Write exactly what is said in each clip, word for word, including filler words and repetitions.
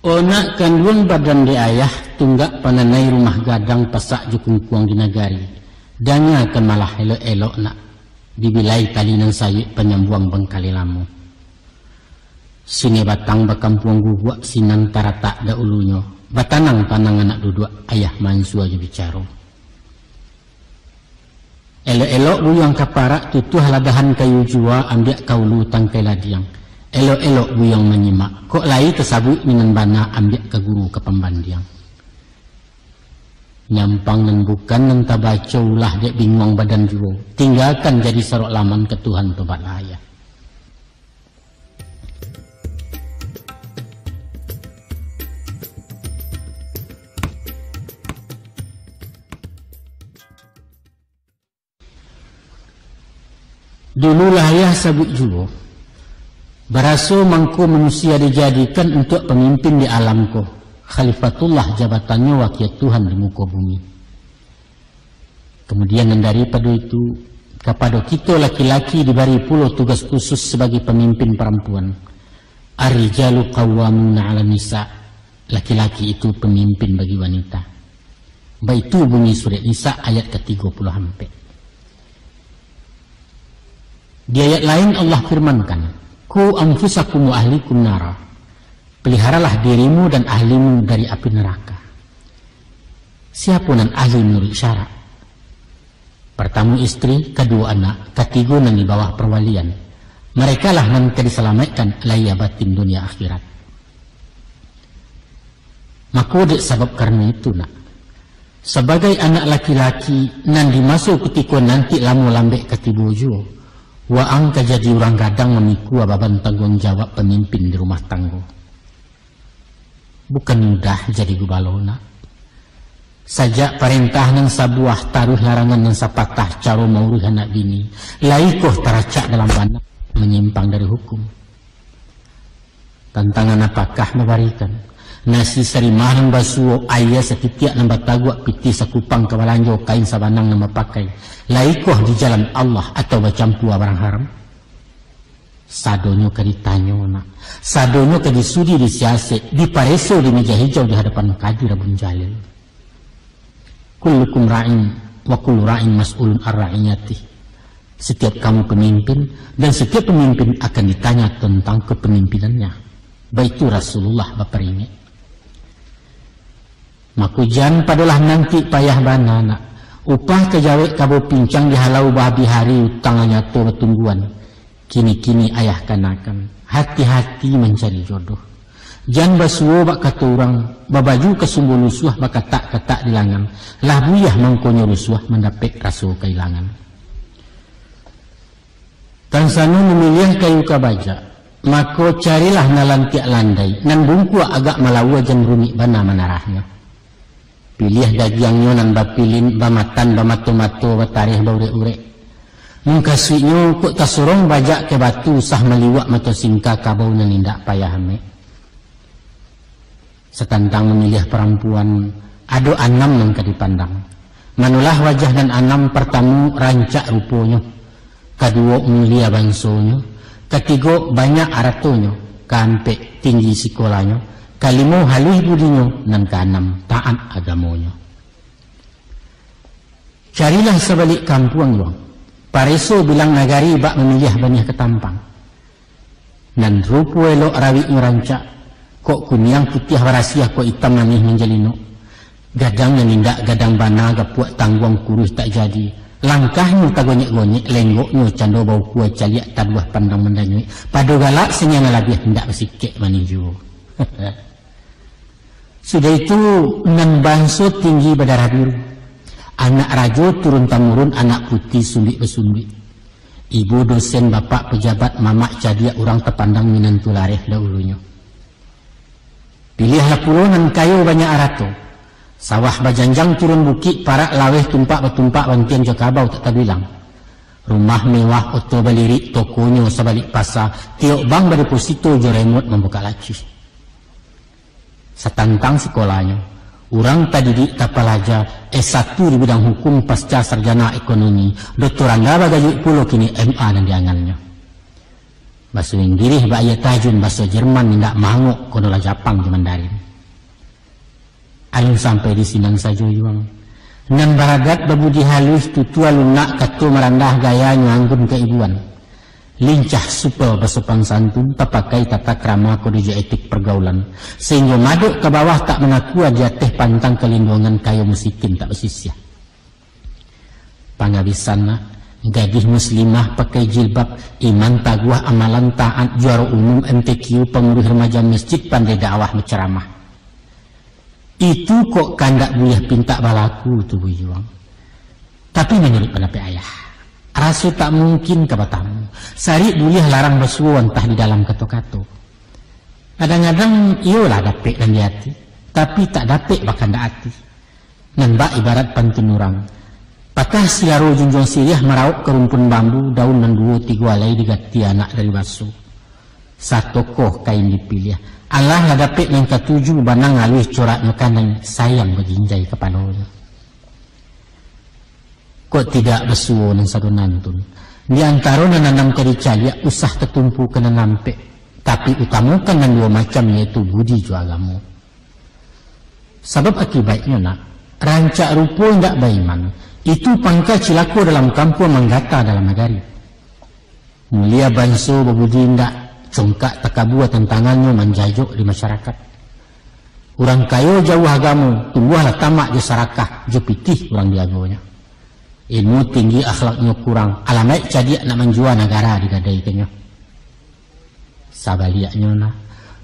Onak kanduang badan dek ayah, tunggak pananai rumah gadang, pasak jo kungkuang di nagari. Dangakan malah elok-elok nak, dibilai tali nan sayuik panyambuang bangkali lamo. Sini batang bakampuang guguak, sinan taratak daulunyo, batanang-tanang anak duduak, ayah mansua jo bicaro. Elok-elok buyuang ka parak, tutuah ladahan kayu juo, ambiak ka ulu tangkai ladiang. Elok-elok buyuang manyimak, kok lai tasabuik nan bana, ambiak ka guru ka pambandiang. Nyampang nan bukan nan tabaco, ulah dek binguang badan juo, tinggakan jadi sarok laman, ka Tuhan tobatlah ayah. Dulu lah ayah sabuik juo, baraso mangko manusia dijadikan untuak pamimpin di alam ko, khalifatullah jabatannyo, wakia Tuhan di muko bumi. Kamudian, nan daripado itu, kapado kito laki-laki dibari pulo tugas khusus sabagai pamimpin parampuan. Ar-rijalu qawwamuna 'alan nisa, laki-laki itu pamimpin bagi wanita. Baitu bunyi surek Nisa ayat ka tigo puluah ampek. Di ayat lain Allah firmankan, "Qu anfusakum wa ahlikum nara." Peliharalah dirimu dan ahlimu dari api neraka. Siapo nan ahli manuruik syarak? Partamo istri, kaduo anak, katigo nan di bawah parwalian. Merekalah nan ka disalamaikkan lahia batin dunia akhirat. Mako, dek sabab karano itu, nak, sabagai anak laki-laki nan di maso kutiko nanti lamo lambek ka tibo juo, waang ka jadi urang gadang mamikua baban tangguang jawab pamimpin di rumah tanggo. Bukan mudah jadi gubalo, nak. Sajak parentah nan sabuah, taruih larangan nan sapatah, caro mauruih anak bini, lai koh taracak dalam bana, manyimpang dari hukum. Tantangan apakah babarikan? Nasi sarimah nan basuo, aia satitiak nan bataguak, pitih sakupang ka balanjo, kain sabanang nan bapakai, lai koh di jalan Allah atau bacampua barang haram? Sadonyo ka ditanyo, nak. Sadonyo ka disudi, disiasek, dipareso di meja hijau di hadapan Kadi Rabun Jalil. "Kullukum ra'in, wa kullu ra'in mas'ulun ar ra'iyatih." Setiap kamu pemimpin, dan setiap pemimpin akan ditanya tentang kepemimpinannya. Baitu Rasulullah baparingek. Mako, jan padolah nanti payah bana, nak. Upah ka jawek kabo pincang, dihalau bahabih hari, utang nyato batungguan. Kini-kini ayah kanakan, hati-hati mancari jodoh. Jan basuo bak kato urang, babaju kasumbo lusuah, bakatak-katak di langan. Lah buliah mangkonyo rusuah, mandapek raso kailangan. Tan sano mamiliah kayu ka bajak, mako carilah nan lantiak landai, nan bungkuak agak malaua, jan rumik bana manarahnyo. Piliah dagiangnyo nan bapilin, bamatan, bamato-mato, batareh, baurek-urek. Mukasuiknyo kok tasorong bajak ka batu, usah maliwak mato singka, kabau nan indak payah amek. Satantang mamiliah parampuan, ado anam nan ka dipandang. Manolah wajah nan anam, partamo, rancak ruponyo, kaduo, mulia bansonyo, katigo, banyak aratonyo, kaampek, tinggi sikolanyo, kalimo, haluih budinyo, nan kaanam, taat agamonyo. Carilah sabalik kampuang, Yuang. Pareso bilang nagari, bak mamiliah baniah katampang. Nan rupo elok rawiknyo rancak, kok kuniang putiah barasiah, kok itam manih manjalinok. Gadang nan indak gadang bana, gapuak tangguang kuruih tak jadi. Langkahnyo tagonyek-gonyek, lenggoknyo cando baukua, caliak taduah pandang mandanyuik. Pado galak sanya nan labiah, indak basikek manih juo. Sudah itu, nan banso tinggi badarah biru. Anak rajo turun tamurun, anak puti sumbuik basunduik. Ibu dosen, bapak pejabat, mamak cadiak, urang tapandang minantu lareh dahulunyo. Piliahlah pulo nan kayo banyak arato. Sawah bajanjang turun bukik, parak laweh tumpak batumpak, bantian jo kabau tak tabilang. Rumah mewah, oto balirik, tokonyo sabalik pasa, tiok bank badeposito, jo remot mambukak laci. Satantang sikolanyo, urang tadidik tapalaja, S satu di bidang hukum, pasca sarjana ekonomi, doktoranda bagayuik pulo, kini M A nan diangalnyo. Baso Inggirih bak aia tajun, baso Jerman indak maangok, konolah Japang jo Mandarin. Alun sampai di sinan sajo, Yuang. Nan baragat babudi haluih, tutua lunak, kato marandah, gayanyo anggun kaibuan. Lincah supel basopan santun, tapakai tata krama, kode jo etik pergaulan, sahinggo madok ka bawah tak manakua, di ateh pantang kalinduangan, kayo musikin tak basisiah. Pangabisan nak, gadih muslimah pakai jilbab, iman taguah amalan taat, juaro umum M T Q, panguruih remaja masjid, pandai dakwah bacaramah. Itu kok kandak buliah pintak balaku tu, Buyuang. Tapi manuruik pandapek ayah, raso tak mungkin ka batamu. Sarik buliah larang basuo antah di dalam kato-kato. Kadang-kadang iyolah dapek nan di ati, tapi tak dapek bakandak ati. Nan bak ibarat pantun urang, patah siaro junjuang siriah, marauk ka rumpun bambu, daun nan duo tigo alai digati anak dari baso. Satokoh kain dipiliah. Alah lah dapek nan katuju, banang aluih coraknyo kanai, sayang baginjai kapalonyo. Kok tidak basuo nan sado nantun. Di antaro nan anam ka dicaliak, usah tatumpu ka nan ampek, tapi utamokan nan duo macam, yaitu budi jo agamo. Sabab akibaiknyo nak, rancak rupo indak baiman, itu pangka cilako dalam kampuang, manggata dalam nagari. Mulia banso babudi indak, congkak takabua tantangannyo, manjajok di masyarakat. Urang kayo jauah agamo, tumbuahlah tamak jo sarakah, jo pitih urang diagonyo. Ilmu tinggi, akhlaknyo kurang, alamaik cadiak, nak manjua nagara digadaikannyo. Sabaliaknyo nah,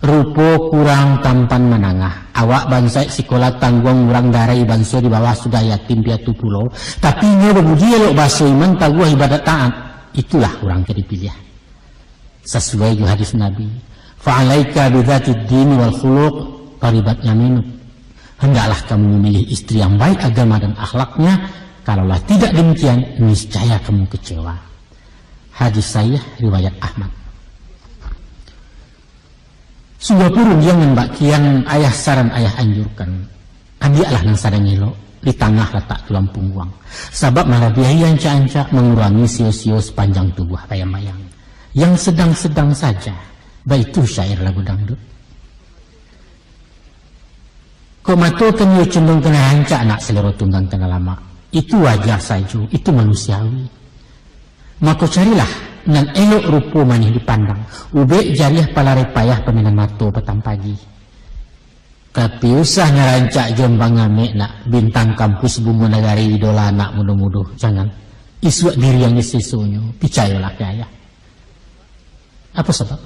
rupo kurang tampan manangah, awak bansaik sikola tangguang, urang darai banso di bawah, sudah yatim piatu pulo, tapi inyo babudi elok, baso iman taguah, ibadat taat, itulah urang ka dipiliah. Sasuai jo hadis Nabi, "Fa'alaika bidzatid dini wal khuluq, taribat yaminuk." Hendaklah kamu memilih istri yang baik agama dan akhlaknya, kalaulah tidak demikian, niscaya kamu kecewa. Hadis sahih riwayat Ahmad. Sungguah pun rundiang nan bak kian ayah saran ayah anjurkan. Ambiaklah nan sadang elok, di tangah latak tulang pungguang. Sabab malabiahi ancak-ancak, mangurangi sio-sio, sapanjang tubuah bayang-bayang. Yang sedang-sedang saja, baitu syair lagu dangdut. Kok mato kan iyo condong ka nan rancak, nak, salero tunggang ka nan lamak. Itu wajar sajo, itu manusiawi. Mako carilah nan elok rupo manih dipandang, ubek jariah palarai payah pamainan mato patang pagi. Tapi usah nan rancak jombang amek, nak, bintang kampus bungo nagari idola anak mudo-mudo, jangan. Isuak diri yang disesonyo, picayolah ka ayah. Apo sabab?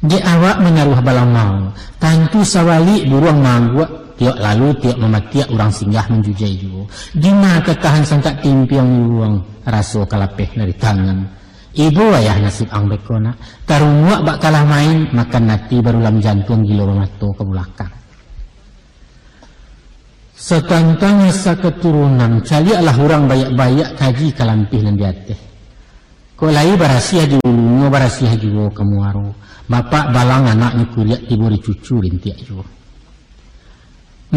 Dek awak manaruah balamau, tantu sabalik buruang maangguak, tiok lalu tiok mamatiak urang singgah manjujai juo. Dima ka tahan sangkak timpiang ibuang, raso ka lapeh dari tangan. Ibo ayah nasib ang beko nak, tarunguak bak kalah main, makan ati barulam jantuang gilo bamato ka bulakang. Satantang asa katurunan, caliaklah urang baiak-baiak, kaji ka lampih nan di ateh. Kok lai barasiah di ulunyo, barasiah juo ka muaro. Bapak balang anaknyo kuriak, tibo di cucu rintiak juo.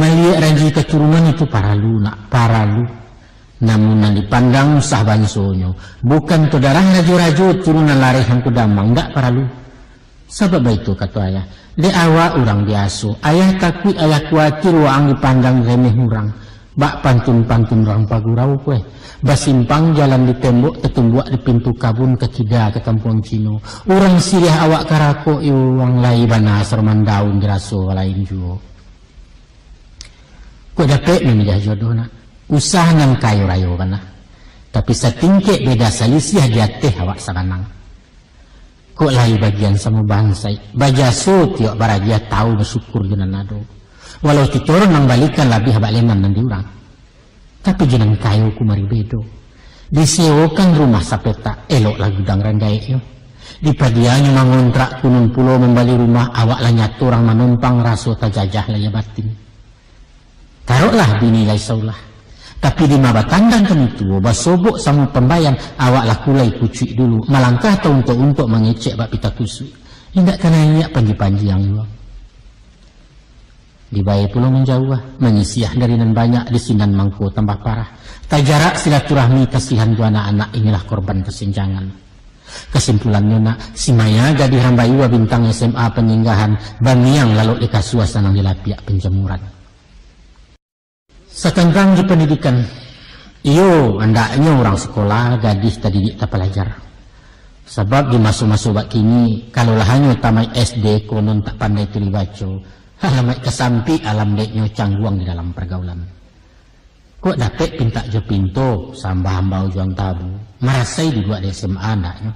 Maliek ranji katurunan itu paralu, nak, paralu. Namun nan dipandang usah bansonyo. Bukan tu darah rajo-rajo, turunan lareh angku damang, ndak paralu. Sabab baitu kato ayah, dek awak urang biaso, ayah takuik, ayah kuatir waang dipandang remeh urang. Bak pantun-pantun urang pagurau ko eh, basimpang jalan di tembok, tatumbuak di pintu kabun, ka kida ka kampuang Cino. Urang siriah awak karakok, iyo urang lai bana saroman daun, diraso lain juo. Kok dapek mamiliah jodoh nak, usah nan kayo rayo bana. Tapi satingkek beda salisiah, di ateh awak sabanang. Kok lai bagian samo bansaik, bajaso tiok baragiah, tau basyukur jo nan ado. Walau titoron nan balikan labiah bak leman nan di urang. Tapi jo nan kayo kumari bedo. Disewokan rumah sapetak, eloklah gudang randaiknyo. Dipadianyo mangontrak, kunun pulo mambali rumah, awak lah nyato urang manompang, raso tajajah lahia batin. Taroklah bini lai saulah. Tapi dima batandang kami tuo, basobok samo pambayan, awak lah kulai kucuik dulu, malangkah tauntok-untok, mangecek bak pita kusuik. Indak ka naiak panji-panji ang juo. Dibae pulo manjauah, manyisiah dari nan banyak, di sinan mangko tambah parah. Tajarak silaturahmi, kasihan jo anak-anak, inilah korban kasenjangan. Kasimpulannyo nak, si Maya gadih rambayu babintang S M A Panyinggahan, baniang lalok di kasua sanang di lapiak panjamuran. Satantang jo pandidikan, iyo, andaknyo urang sikolah gadih tadidik tapalajar. Sabab di maso-maso bak kini, kalau lah hanyo tamaik S D konon tak pandai tulis baco, alamaik tasampik alam deknyo cangguang di dalam pargaulan. Kok dapek pintak jo pinto, sambah ambau jo antabu, marasai duduak di S M A andaknyo.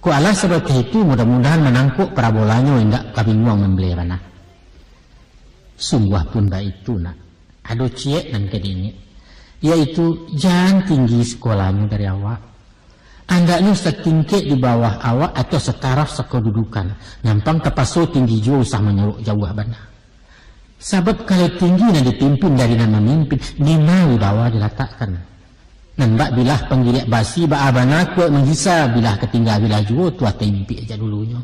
Kok alah sabab itu, mudah-mudahan manangkok parabolanyo indak kabinguang mambali bana. Sungguah pun baitu nak, ado ciek nan ka diingek, yaitu jan tinggi sikolahnyo dari awak. Andaknyo satingkek di bawah awak atau sataraf sakodudukan, nampang tapaso tinggi juo usah manyolok jauah bana. Sabab kalau tinggi nan dipimpin dari nan mamimpin, dima wibawa dilatakkan. Nan bak bilah panggiliak basi baa bana kuaik manggisa, bilah katingga bilah juo tu ateh impik jak dulunyo.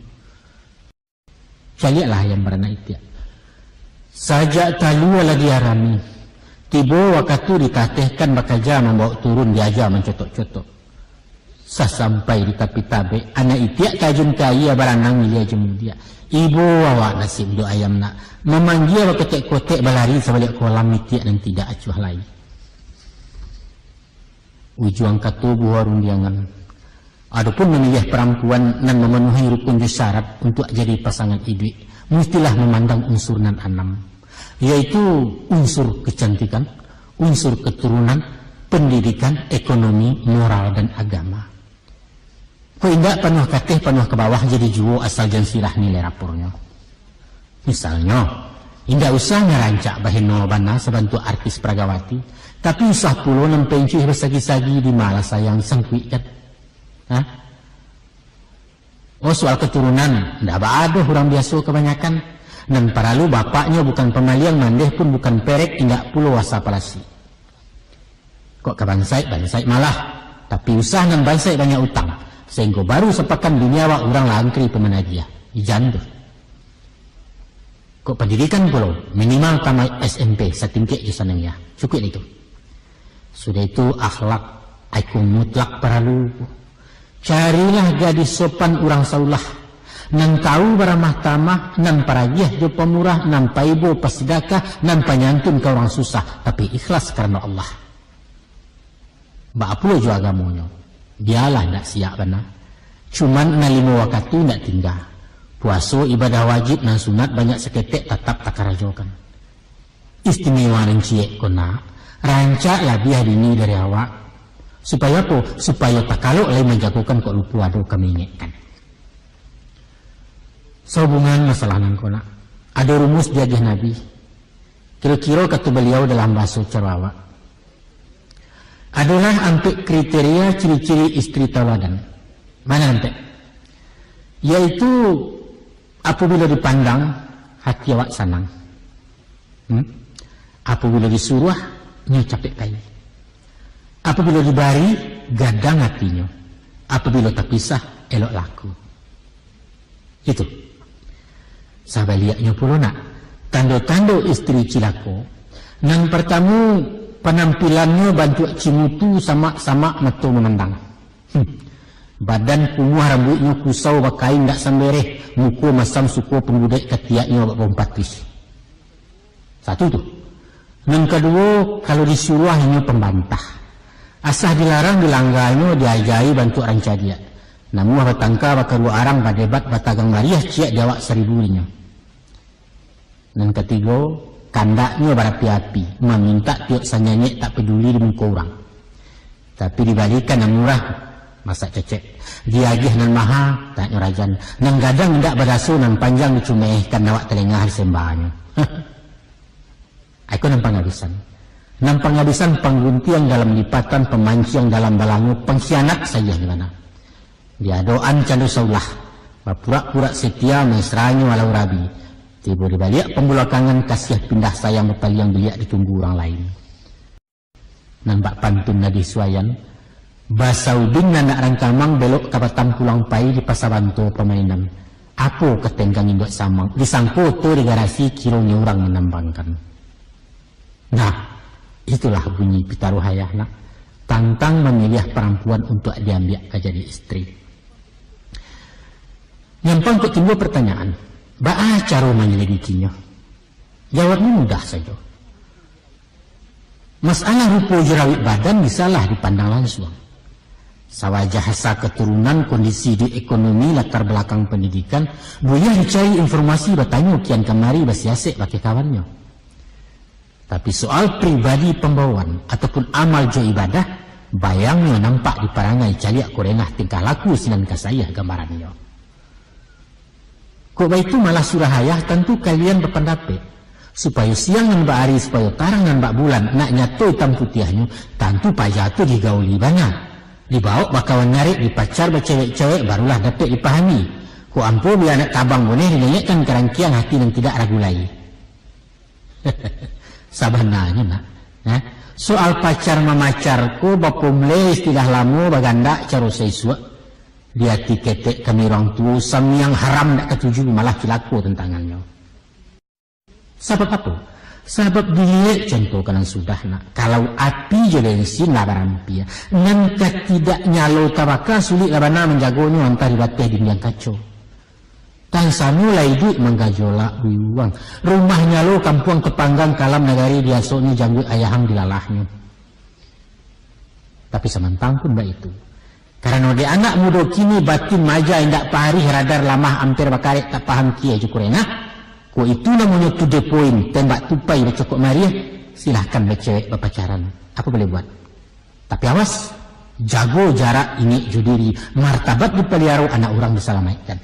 Caliaklah ayam baranak itiak. Sajak talua lah diarami, tibo wakatu ditatehkan bakaja mambawok turun diaja mancotok-cotok. Sasampai di tapi tabek, anak itiak tajun ka aia baranang ilia jo mudiak. Ibo awak nasib dok ayam nak, mamanggia bakotek-kotek balari sabaliak kolam itiak nan tidak acuah lai. Ujuang kato buah rundiangan. Adopun mamiliah parampuan nan mamanuahi rukun jo syarat untuak jadi pasangan iduik, mustilah mamandang unsur nan anam, yaitu unsur kecantikan, unsur keturunan, pendidikan, ekonomi, moral, dan agama. Kok indak panuah kateh panuah ka bawah jadi juo asal jan sirah nilai rapornyo. Misalnyo, indak usah ngarancak baheno bana sabantuak artis Pragawati, tapi usah pulo nan pencuih basagi-sagi di malah sayang sangkuik kan? Hah? Oh, soal keturunan, ndak baa doh urang biaso kabanyakan. Nan paralu bapaknyo bukan pamaliang, mandeh pun bukan perek, indak pulo asa palasi. Kok ka bansaik, bansaik malah. Tapi usah nan bansaik banyak utang, sahinggo baru sapakan bini awak urang lah antri pamanagiah. Ijan tu. Kok pandidikan pulo, minimal tamaik S M P satingkek jo sanang ya. Cukuik itu. Sudah itu akhlak, ikon mutlak paralu. Carilah gadih sopan urang saulah, nan tahu baramah tamah, nan paragiah jo pamurah, nan paibo pasidakah, nan panyantun ka urang susah, tapi ikhlas karano Allah. Baa pulo jo agamonyo? Bialah indak siak bana. Cuman nan limo wakatu indak tingga. Puaso ibadah wajib, nan sunat banyak saketek tatap takarajokan. Istimewa nan ciek ko nak, rancak labiah dini dari awak. Supayo apo? Supayo takalok lai manjagokan kok lupo ado ka maingekkan. Sahubungan masalah nan ko nak, ado rumus diagiah Nabi. Kiro-kiro kato baliau dalam bahaso caro awak. Adolah ampek kriteria ciri-ciri istri tauladan. Mano ampek? Yaitu apabilo dipandang, hati awak sanang. Hmm? Apabilo disuruah, nyo capek pai. Apabilo dibari, gadang atinyo. Apabilo tapisah, elok laku. Itu. Sabaliaknyo pulo nak, tando-tando istri cilako. Nan partamo, panampilannyo bantuak cimutu, samak-samak mato mamandang. Hmm. Badan kumuah, rambuiknyo kusau bakain dak sambereh, muko masam suko pangudek, katiaknyo bak baumpatuih. Satu tu. Nan kaduo, kalau disuruah inyo pambantah. Asa dilarang dilangganyo diajai bantuak rancadiak. Namuah batangka bakarua arang, badebat batagang bariah, ciek di awak saribu dinyo. Nan katigo, kandaknyo barapi-api, mamintak tiok sanyanyek tak paduli di muko urang. Tapi dibalikan nan murah, masak cecek. Diagiah nan maha, tak nyo rajan. Nan gadang indak badaso, nan panjang dicumehkan, awak talengah disembahnyo. Aiko nan pangabisan. Nan pangabisan pangguntiang dalam lipatan, pamanciang dalam balango, pangkhianat sagiah di mana. Diadoan cando saulah, bapurak-purak setia mesranyo alau rabi. Tibo di baliak pambulakangan, kasiah pindah sayang bapaliang biliak ditunggu urang lain. Nan bak pantun Nadi Suayan, basauding nan nak rangkamang, belok ka batang pulang pai di pasa banto pamainan. Apo ka tenggang induak samang, disangko oto di garasi, kironyo urang manambangkan. Nah, itulah bunyi pitaruah ayah nak, tantang mamiliah parampuan untuak diambiak ka jadi istri. Nyampang kok timbua pertanyaan, baa caro manyalidikinyo? Jawabnyo mudah sajo. Masalah rupo jerawik badan bisalah dipandang lansuang. Sawajah asa katurunan, kondisi di ekonomi, latar balakang pandidikan, buliah dicari informasi, batanyo kian kamari, basiasek bakeh kawannyo. Tapi soal pribadi pambawaan ataupun amal jo ibadah, bayangnyo nampak di parangai, caliak korengah tingkah laku sinan kasaiah gambarannyo. Kok baitu malah surah ayah, tantu kalian bapandapek, supayo siang nan bak ari, supayo tarang nan bak bulan, nak nyato itam putiahnyo, tantu paja tu digauli bana. Dibaok bakawan ngarek, dipacar bacewek-cewek, barulah dapek dipahami. Kok ampo bia anak tabang boneh, dinaiakkan ka rangkiang hati nan tidak ragu lai. Sabananyo, nak, eh, soal pacar mamacar ko bapomle istilah lamo, bagandak caro saisuak. Di ati ketek kami urang tuo, samiang haram dak katuju, malah cilako tantangannyo. Sabab apo? Sabab diliek contoh ka nan sudah, nak. Kalau api jo bensin lah barampia, nan ka tidak nyalo tabaka, sulik lah bana manjagonyo, antah di bateh dindiang kaco. Tan samo lah iduik manggajolak buyuang. Rumah nyalo kampuang tapanggang, kalam nagari biasonyo, jangguik ayaham dilalahnyo. Tapi samantang pun baitu, karano dek anak mudo kini, batin maja indak parih, radar lamah amper bakarek, tak paham kieh jo kurengah. Kok itu namonyo to the point, tembak tupai bacokok mariah, silahkan bacewek bapacaran. Apo boleh buat? Tapi awas, jago jarak, ingek jo diri, martabat dipaliaro, anak urang disalamaikkan.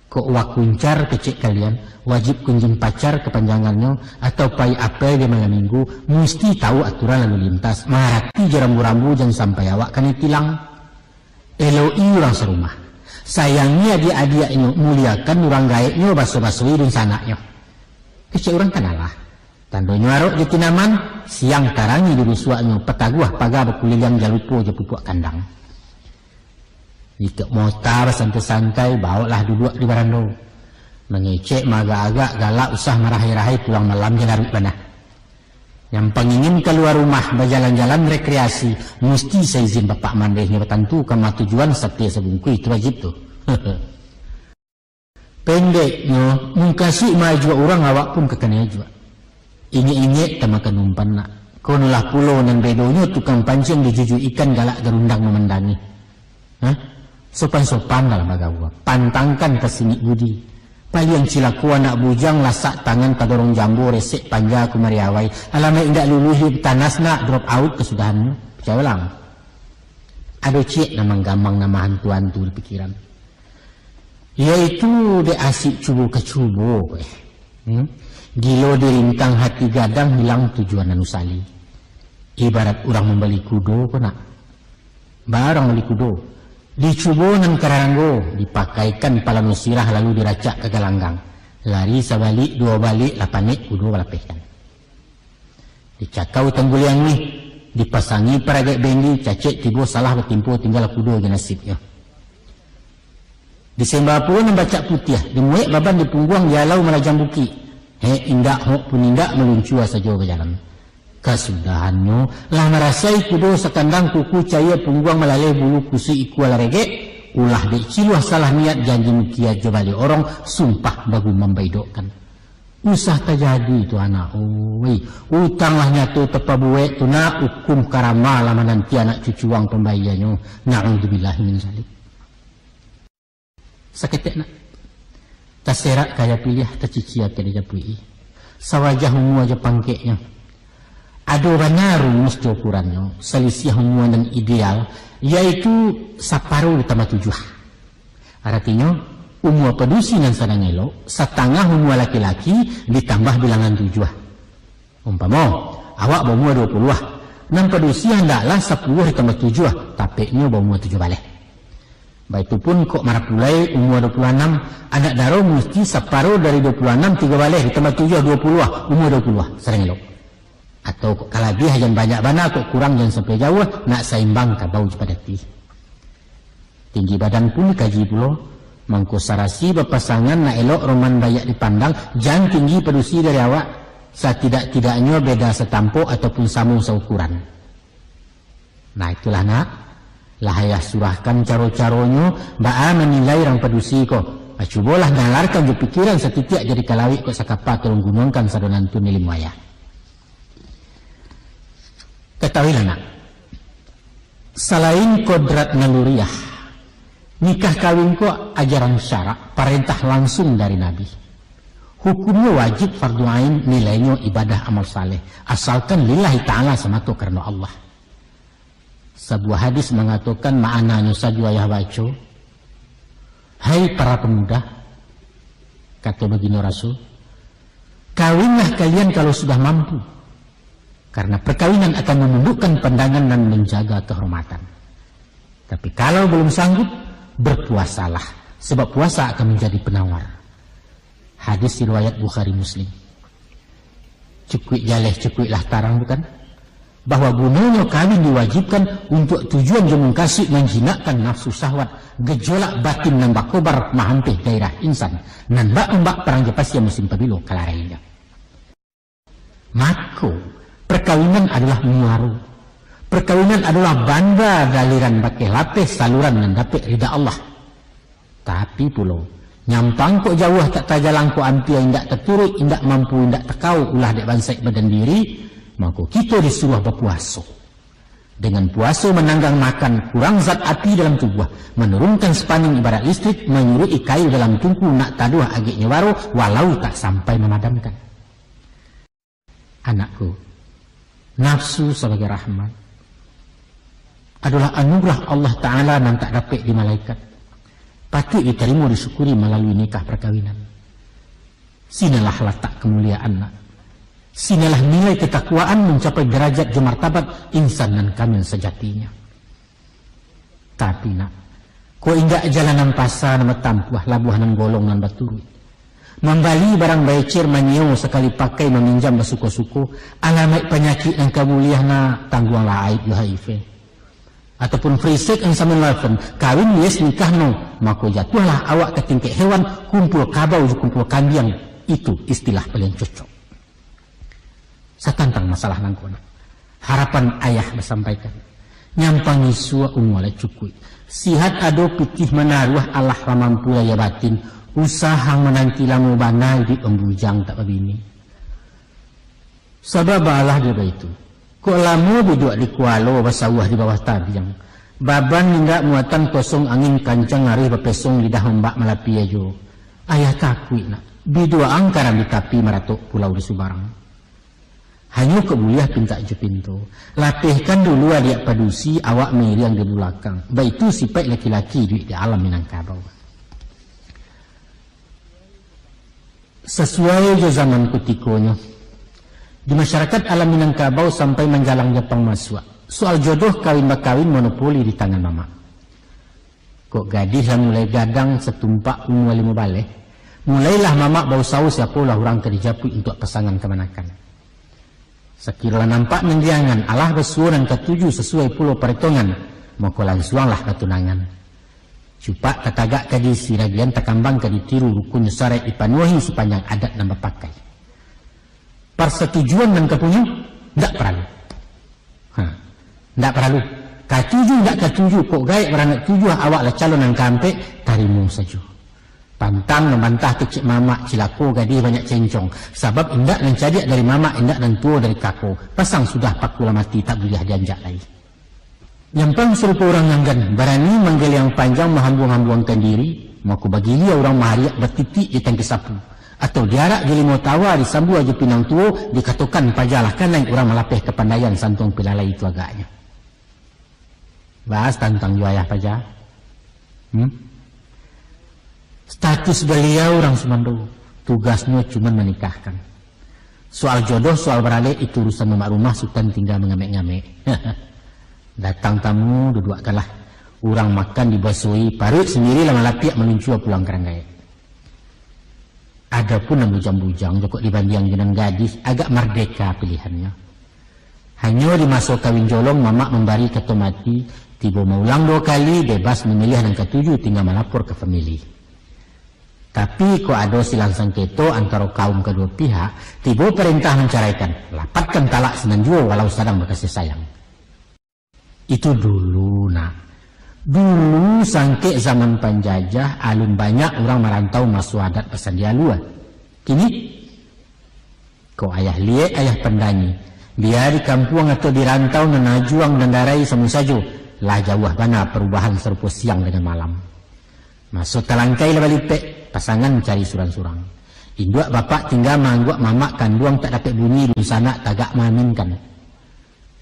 Kok wakuncar kecek kalian, wajib kunjung pacar kapanjangannyo, atau pai apel di malam minggu, musti tahu aturan lalu lintas, marati jo rambu-rambu, jan sampai awak kanai tilang. Elok-i urang sarumah. Sayangi adiak-adiaknyo, muliakan urang gaeknyo, baso-basoi dunsanaknyo. Kecek urang kan alah. Tandonyo arok jo tinaman, siang tarangi di rusuaknyo, pataguah paga bakuliliang, jan lupo jo pupuak kandang. Jikok mota basantai-santai, baoklah duduak di barando. Mangecek, maagak-agak, galak, usah marahai-rahai, pulang malam jo laruik bana. Nyampang ingin kalua rumah, bajalan-jalan rekreasi, musti saizin bapak mandehnyo, batantu kama tujuan, sate sabungkuih, itu wajib tu. Pendeknyo, mukasuik maajuak urang, awak pun ka kanai ajuak. Ingek-ingek tamakan umpan nak. Konolah pulo nan bedonyo, tukang panciang dijujuik ikan, galak garundang mamandangi. Hah? Sopan-sopan dalam bagaua, pantangkan ka sinik budi. Paliang cilako anak bujang, lasak tangan tadorong jambo, resek panja kumari awai. Alamaik indak luluih, tanas nak, drop out kasudahannyo. Picayo lah. Ado ciek nan manggamang, nan mahantu-hantu di pikiran. Yaitu dek asik cubo ka cubo, eh. Hmm? Gilo dirintang hati gadang, hilang tujuan nan usali. Ibarat urang mambali kudo ko nak. Baa urang bali kudo. Dicubo nan kararanggo, dipakaikan pala nan sirah, lalu diracak ka galanggang. Lari sabalik, duo balik, lah panek, kudo balapehkan. Dicakau tangguliang mih, dipasangi paragaik bendi, cacek tibo salah batimpo, tinggal kudo jo nasibnyo. Disemba pulo nan bacak putiah, dimuek baban di pungguang, dialau malajang bukik. Hek indak, hok pun indak, maluncua sajo bajalan. Kasudahannyo, lah marasai kudo sakandang, kuku caia pungguang malaleh, bulu kusuik ikua lah regek, ulah dek ciluah salah niat, janji mukiat jo baleh orong, sumpah bagumam baidokkan. Usah tajadi tu anak, oi. Utang lah nyato tapabuek tu nak, ukum karama lah mananti anak cucuang pambayianyo. Na'udzubillahi min zalik. Saketek nak. Taserak ka aia piliah, tacicia ka dijapuik-i. Sawajah umua jo pangkeknyo. Ado bana rumus jo ukurannyo, salisiah umua nan ideal, yaitu saparo ditambah tujuah. Aratinyo, umua padusi nan sadang elok, satangah umua laki-laki, ditambah bilangan tujuah. Umpamo, awak baumua duo puluah, nan padusi andaklah sapuluah ditambah tujuah, tapeknyo baumua tujuah baleh. Baitu pun kok marapulai umua duo puluah anam, anak daro musti saparo dari duo puluah anam, tigo baleh ditambah tujuah, duo puluah, umua duo puluah, sadang elok. Atau kok ka labiah jan banyak bana, kok kurang jan sampai jauah, nak saimbang kabau jo padati. Tinggi badan pun dikaji pulo, mangko sarasi bapasangan nak elok roman baiak dipandang, jan tinggi padusi dari awak, satidak-tidaknyo beda satampok ataupun samo saukuran. Nah, itulah nak, Lah ayah surahkan caro-caronyo, baa manilai urang padusi ko. Ah, cubolah nalarkan jo pikiran satitiak jadi kalawik kok sakapa tolong gunuangkan sadonantun ilmu ayah. Katahuilah nak, salain kodrat naluriah, nikah kawin ko ajaran syarak, parentah langsung dari Nabi. Hukumnyo wajib, fardu ain, nilainyo ibadah amal saleh, asalkan lillahi ta'ala samato karano Allah. Sabuah hadis mangatokan, ma'ananyo sajo ayah baco, "Hai para pemuda," kato baginda Rasul, "kawinlah kalian kalau sudah mampu, karena perkawinan akan menundukkan pandangan dan menjaga kehormatan. Tapi kalau belum sanggup, berpuasalah, sebab puasa akan menjadi penawar." Hadis riwayat Bukhari Muslim. Cukuik jaleh, cukuiklah tarang, bukan? Bahwa gunonyo kawin diwajibkan untuak tujuan jo mungkasuik manjinakkan nafsu syahwat, gejolak batin nan bakobar mahampeh gairah insan, nan bak ombak parang jo pasia musim pabilo kalarainyo. Mako, perkawinan adolah muaro. Perkawinan adolah banda daliran bakeh lapeh saluran nan dapek rida Allah. Tapi pulo, nyampang kok jauah tak tajalang, kok ampia indak taturuik, indak mampu, indak takawok ulah dek bansaik badan diri, mako kito disuruah bapuaso. Dengan puaso mananggang makan, kurang zat api dalam tubuah, manurunkan spanding ibarat listrik, manyuruik kayu dalam tungku, nak taduah ageknyo baro, walau tak sampai mamadamkan. Anakku, nafsu sabagai rahmat adolah anugerah Allah Ta'ala nan tak dapek dimalaikat. Patuik ditarimo, disyukuri malalui nikah perkawinan. Sinalah latak kemuliaan, nak. Sinalah nilai ketakwaan mancapai darajat jo martabat insan nan kamil sajatinyo. Tapi, nak, kok indak jalan nan pasa nan batampuah, labuah nan golong nan baturuik. Mambali barang baecer, manyio sakali pakai, maminjam basuko-suko, alamaik panyakik nan ka buliah, nak, tangguanglah aib jo haifeh. Ataupun frisek an saman lafen, kawin yes nikah no, mako jatuahlah awak ka tingkek hewan, kumpul kabau jo kumpul kambiang, itu istilah paliang cocok. Satantang masalah nangko, nak, harapan ayah basampaikan, nyampang isuak umua lah cukuik, sihat ado pitih manaruah, alah lah mampu daya batin, usah ang mananti lamo bana iduik bambujang tak babini. Sabab alah dia baitu, kok lamo biduak di kualo, basawah di bawah tabiang, baban indak muatan kosong, angin kancang arih bapesong, lidah ombak malapia jo. Ayah takuik, nak, biduak ang karam di tapi, maratok pulau di subarang. Hanyo kok buliah pintak jo pinto. Lapehkan dulu adiak padusi, awak mairiang di bulakang. Baitu sipaik laki-laki iduik di alam Minangkabau. Sasuai jo zaman kutikonyo, di masyarakat alam Minangkabau sampai manjalang Japang masuak, soal jodoh kawin-bakawin monopoli di tangan mamak. Kok gadih lah mulai gadang, satumpak umua limo baleh, mulailah mamak bausao siapolah urang ka dijapuik untuak pasangan kamanakan. Sakiro lah nampak nan diangan, alah basuo nan katuju sasuai pulo paretongan, mako lansuanglah batunangan. Cupak tatagak ka diisi, ragian takambang ka ditiru, rukunnyo saraik dipanuahi, sapanjang adat nan bapakai. Parsatujuan nan ka punyo, ndak paralu. Ha, ndak paralu. Katuju, ndak katuju, kok gaek baranak tujuah, awak lah calon nan kaampek, tarimo sajo. Pantang mambantah kecek mamak, cilako gadih banyak cencong. Sabab indak nan cadiak dari mamak, indak nan tuo dari kako. Pasang sudah paku lah mati, tak buliah dianjak lai. Nyampang sarupo urang nyanggan, barani manggaliang panjang, mahambuang-hambuangkan diri, mako bagilia urang mahariak batitik di tangki sapu, atau diarak jo limo tawa, disambua jo pinang tuo, dikatokan pajalah kanai, urang malapeh kapandaian, santuang pilalai itu agaknyo. Bahas tantang jo ayah paja. Hmm? Status baliau urang sumando, tugasnyo cuman manikahkan. Soal jodoh, soal baralek, itu urusan mamak rumah, Sutan tingga mangamek-ngamek. Datang tamu, duduakkanlah. Urang makan dibasuahi, paruik sandiri lah malapiak maluncua pulang ka ranggaek. Adopun nan bujang-bujang, jokok dibandiang jo nan gadih, agak mardeka pilihannyo. Hanyo di maso kawin jolong, mamak mambari kato mati, tibo maulang duo kali, bebas mamiliah nan katuju, tingga malapor ka famili. Tapi, kok ado silang sangketo antaro kaum kaduo pihak, tibo parentah mancaraikan, lapatkan talak sinan juo walau sadang bakasih sayang. Itu dulu, nak. Dulu sangkek zaman panjajah, alun banyak urang marantau maso adat basandia alua. Kini, ko ayah liek, ayah pandani, bia di kampuang atau di rantau, nan ajuang nan darai samo sajo, lah jauah bana parubahan sarupo siang dangan malam. Maso talangkai lah balipek, pasangan cari surang-surang. Induak bapak tingga maangguak mamak kanduang tak dapek bunyi, dunsanak tagak maaminkan.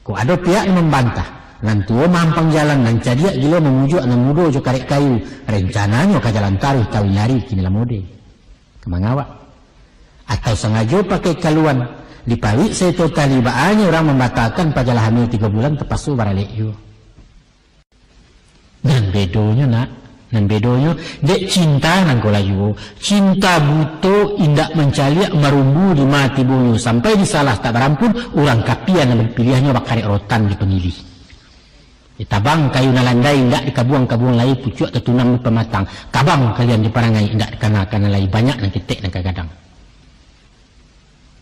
Kok ado pihak nan mambantah, nan tuo maampang jalan, nan cadiak gilo mamujuak nan mudo jo karek kayu, rencananyo ka jalan taruih, taun ari kini lah mode. Ka mangawak? Atau sangajo pakai kaluan, dipawik saito tali, baanyo urang mambatahkan pajalah hamil tigo bulan tapaso baralek juo. Nan bedonyo, nak, nan bedonyo, dek cinta nan ko lah juo. Cinta buto indak mancaliak marumbu di ma tibonyo, sampai disalah tak barampun, urang kapia nan dipiliahnyo bakarek rotan di pangilih. Ditabang kayu nan landai, indak dikabuang-kabuang lai, pucuak tatunam di pamatang, kabang kalian di parangai, indak dikana-kana lai, banyak nan ketek nan ka gadang.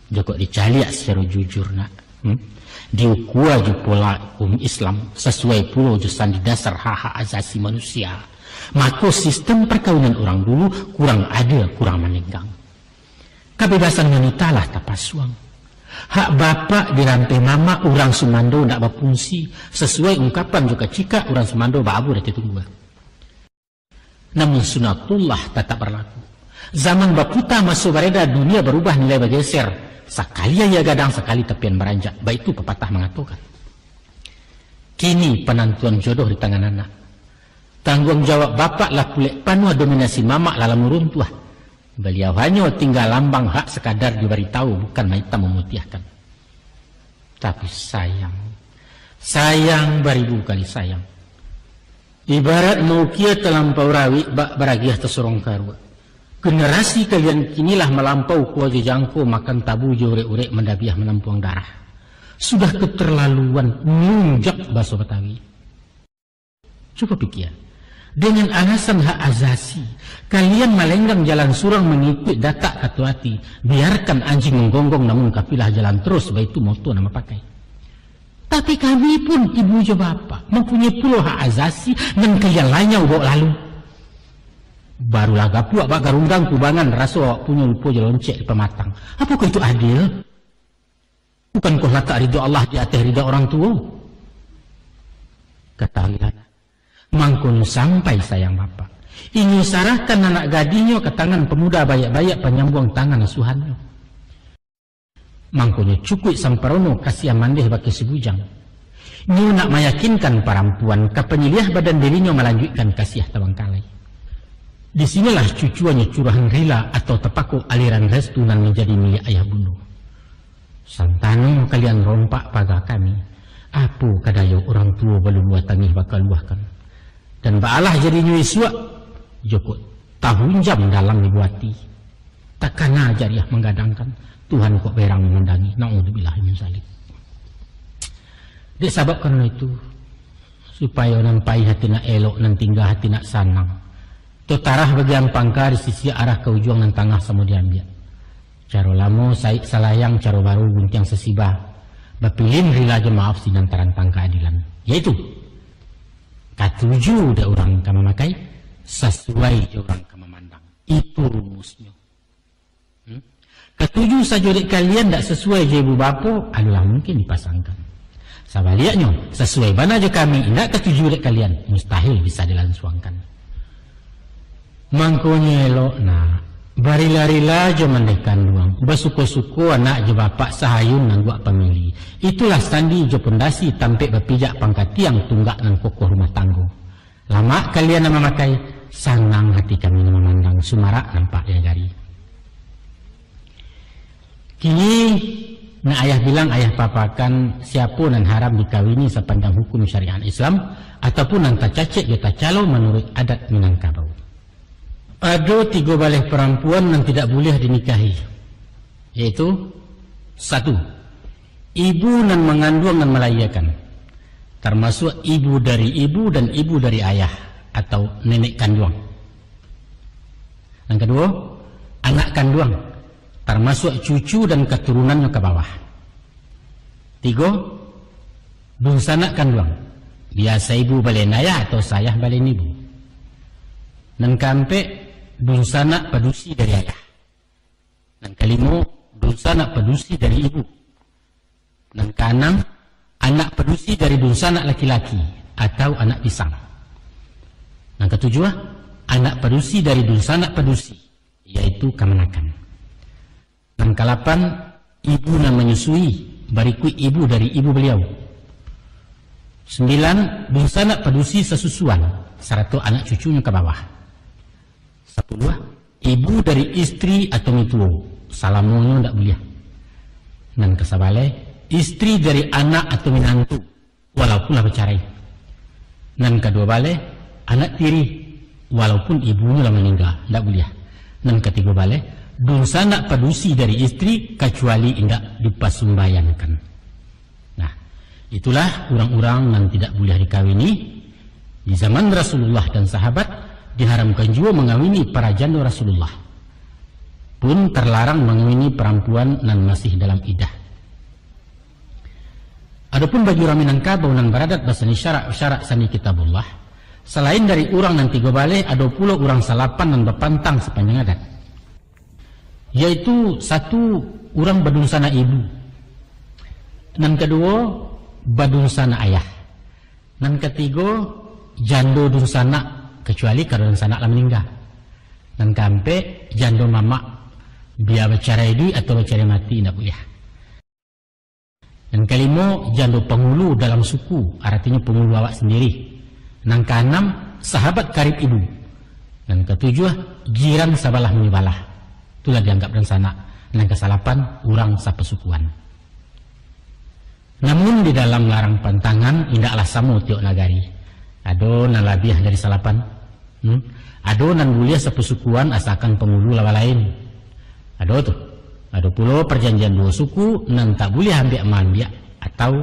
Jokok dicaliak sacaro jujur, nak, hmm? Diukua jo pola hukum Islam, sasuai pulo jo sandi dasar hak-hak asasi manusia, mako sistem parkawinan urang dulu kurang adil, kurang manenggang. Kabebasan wanita lah tapasuang. Hak bapak dirampeh mamak, urang sumando ndak bafungsi, sasuai ungkapan jo kacikak, urang sumando baabu di ateh tunggua. Namun sunatullah tatap barlaku. Zaman baputa, maso bareda, dunia barubah, nilai bageser. Sakali aia gadang, sakali tapian baranjak. Baitu papatah mangatokan. Kini panantuan jodoh di tangan anak. Tangguang jawab bapak lah pulek panuah, dominasi mamak lah lamo runtuah. Baliau hanyo tingga lambang, hak sakadar dibaritahu, bukan maitam mamutiahkan. Tapi sayang, sayang, baribu kali sayang. Ibarat maukia talampau rawik, bak baragiah tasorong karuak. Generasi kalian kini lah malampau kuajo jangko, makan tabu jo urek-urek, mandabiah manampuang darah. Sudah keterlaluan, nunjak baso Batawi. Cubo pikia, dengan alasan hak asasi, kalian malenggang jalan surang mangikuik datak kato ati, biarkan anjing manggonggong namun kapilah jalan terus, baitu moto nan bapakai. Tapi kami pun ibu jo bapak mampunyai pulo hak asasi nan kalian lanyau bawa lalu. Barulah gapuak bak garunggang kubangan, raso awak punyo lupo jo loncek di pamatang. Apokoh itu adil? Bukankoh latak ridho Allah di ateh ridho urang tuo? Katahuilah, mangkonyo sampai sayang bapak, inyo sarahkan anak gadihnyo ka tangan pamuda baiak-baiak panyambuang tangan asuhannyo. Mangkonyo cukuik samparono kasiah mandeh bakeh si bujang. Nyo nak mayakinkan parampuan ka panyiliah badan dirinyo malanjuikkan kasiah tabangkalai. Di sinilah cucuannyo curahan rila atau tapako aliran restu nan manjadi milik ayah bundo. Santano kalian rompak paga kami, apo ka dayo urang tuo baluluah tangih bakaluahkan. Dan baalah jadinyo isuak, jokok tahunjam dalam ibu ati. Takana jariah manggadangkan, Tuhan kok berang mamandangi. Naudzubillah min zalik. Dek sabab karano itu, supayo nan paih hati nak elok, nan tingga hati nak sanang. Totarah bagian pangka, disisiak arah ka ujuang, nan tangah samo diambiak. Caro lamo saik salayang, caro baru guntiang sasibah. Bapilin rila jo maaf sinan tarantang kaadilan. Yaitu, katuju dek urang ka mamakai, sasuai jo urang ka mamandang. Itu rumusnyo. Hmm? Katuju sajo dek kalian, ndak sasuai jo ibu bapo, adolah mungkin dipasangkan. Sabaliaknyo, sasuai bana jo kami, indak katuju dek kalian, mustahil bisa dilansuangkan. Mangkonyo elok nak, barila-rila jo mandeh kanduang, basuko-suko anak jo bapak sahayun nangguak pamili. Itulah sandi jo pondasi tampek bapijak pangka tiang tunggak nan kokoh rumah tanggo. Lamak kalian nan mamakai, sanang hati kami nan mamandang, sumarak nampak di nagari. Kini, nak ayah bilang, ayah papakan, siapo nan haram dikawini sapanjang hukum syariat Islam, ataupun nan tacacek jo tacalo manuruik adat Minangkabau. Ado tigo baleh parampuan nan tidak buliah dinikahi, yaitu, satu, ibu nan manganduang nan malahiakan, tarmasuak ibu dari ibu dan ibu dari ayah atau nenek kanduang. Nan kaduo, anak kanduang, tarmasuak cucu dan katurunannyo ka bawah. Tigo, dunsanak kanduang, Biasa ibu balen ayah atau sayah balen ibu. Nan kaampek, dunsanak padusi dari ayah. Nan kalimo, dunsanak padusi dari ibu. Nan kaanam, anak padusi dari dunsanak laki-laki atau anak pisang. Nan katujuah, anak padusi dari dunsanak padusi, yaitu kamanakan. Nan kalapan, ibu nan manyusui, barikuik ibu dari ibu baliau. Sambilan, dunsanak padusi sasusuan, sarato anak cucunyo ka bawah. Sapuluah, ibu dari istri atau mintuo, salamonyo ndak buliah. Nan kasabaleh, istri dari anak atau minantu, walaupun lah bacarai. Nan kaduo baleh, anak tiri, walaupun ibunyo lah maningga, ndak buliah. Nan katigo baleh, dunsanak padusi dari istri, kacuali indak dipasumbayangkan. Nah, itulah urang-urang nan tidak buliah dikawini. Di zaman Rasulullah dan sahabat, diharamkan juo mangawini para jando Rasulullah. Pun tarlarang mangawini parampuan nan masih dalam idah. Adopun bagi urang Minangkabau nan baradat basani syarak-syarak sani Kitabullah, salain dari urang nan tigo baleh, ado pulo urang salapan nan bapantang sapanjang adat, yaitu satu, urang badunsanak ibu, nan kaduo, badunsanak ayah, nan katigo, jando dunsanak, kacuali kalau dunsanak lah maningga, nan kaampek, jando mamak, bia bacarai iduik atau bacarai mati, indak buliah. Nan kalimo, jando pangulu dalam suku, aratinyo pangulu awak sandiri. Nan kaanam, sahabat karib ibu. Nan katujuah, jiran sabalah manyabalah. Itulah dianggap dunsanak. Nan kasalapan, urang sapasukuan. Namun, di dalam larang pantangan, indaklah samo tiok nagari. Ado nan labiah dari salapan. Hmm? Ado nan buliah sapasukuan asakan pangulu lah balain. Ado tu. Ado pulo parjanjian duo suku nan tak buliah ambiak-maambiak atau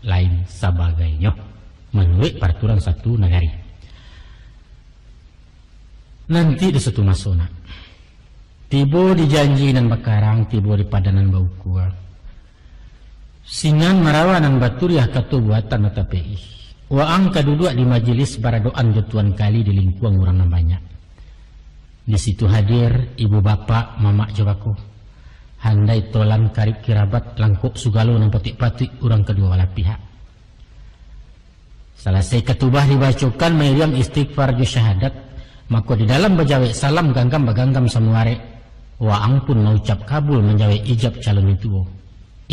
lain sabagainyo, manuruik paraturan satu nagari. Nanti di satu maso, nak, tibo di janji nan bakarang, tibo di padan nan baukua. Sinan marawa nan baturiah, kato buatan batapek. Waang ka duduak di majelis baradoan jo Tuan Kali di lingkuang urang nan banyak. Di situ hadir ibu bapak, mamak jo bako. Handai tolan karib kirabat, langkok sugalo nan patuik-patuik urang kaduo balah pihak. Salasai katubah dibacokan mairiang istighfar jo syahadat, mako di dalam bajawek salam ganggam baganggam samuarek, waang pun maucap kabul manjawek ijab calon mintuo.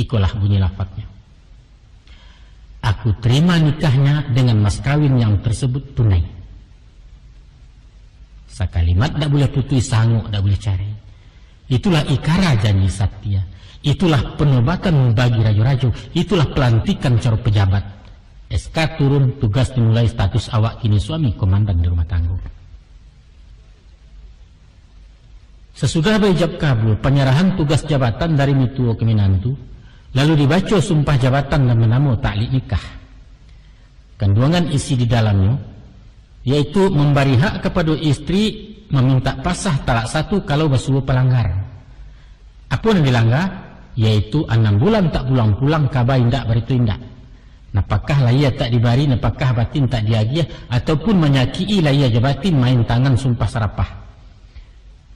Ikolah bunyi lafadznya, "Aku terima nikahnya dengan mas kawin yang tersebut tunai." Sakalimat dak buliah putuih, sangok dak buliah carai. Itulah ikara janji satia. Itulah penobatan bagi rajo-rajo. Itulah pelantikan caro pejabat. S K turun, tugas dimulai, status awak kini suami komandan di rumah tanggo. Sasudah baijab kabul, panyarahan tugas jabatan dari mintuo ka minantu, lalu dibaco sumpah jabatan nan banamo taklik nikah. Kanduangan isi di dalamnyo, yaitu mambari hak kapado istri mamintak pasah talak satu kalau basuo palanggar. Apo nan dilanggar? Yaitu anam bulan tak pulang-pulang, kaba indak, barito indak. Napakah lahia tak dibari, napakah batin tak diagiah, ataupun manyakik-i lahia jo batin, main tangan sumpah sarapah.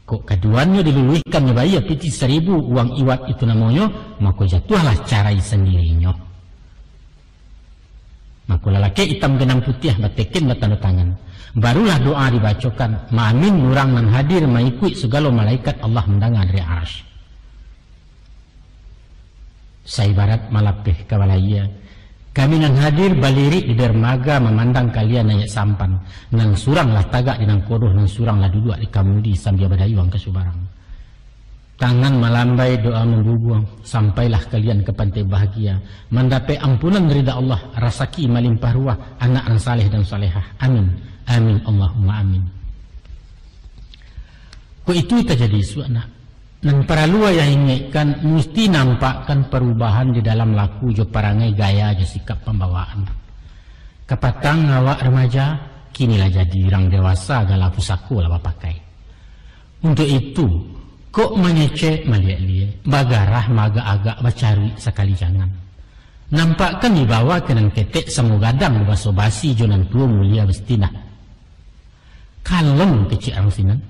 Kok kaduanyo diluluihkan nyo bayia pitih saribu uang iwat itu namonyo, mako jatuahlah carai sandirinyo. Mako lalakek itam ganang putiah bateken batando tangan. Barulah doa dibacokan, maamin urang nan hadir, maikuik sagalo malaikat, Allah mandanga dari Arasy. Saibarat malapeh ka balaia, kami nan hadir balirik di darmaga mamandang kalian naiak sampan, nan surang lah tagak di nangkodoh, nan surang lah duduak di kamudi sambia badayuang ka subarang. Tangan malambai, doa mambubuang, sampailah kalian ka pantai bahagia, mandapek ampunan rida Allah, rasaki malimpah ruah, anak nan saleh dan salehah. Amin. Amin, Allahumma amin. Kok itu tajadi isuak, nak? Nan paralu ayah ingekkan, musti nampakkan parubahan di dalam laku jo parangai, gaya jo sikap pambawaan. Kapatang awak remaja, kini lah jadi urang dewasa, gala pusako lah bapakai. Untuak itu, kok mangecek maliek-liek, bagarah maagak-agak, bacaruik sakali jangan. Nampakkan wibawa ka nan ketek samo gadang babaso basi jo nan tuo mulia bastinah. Kalon kecek urang sinan.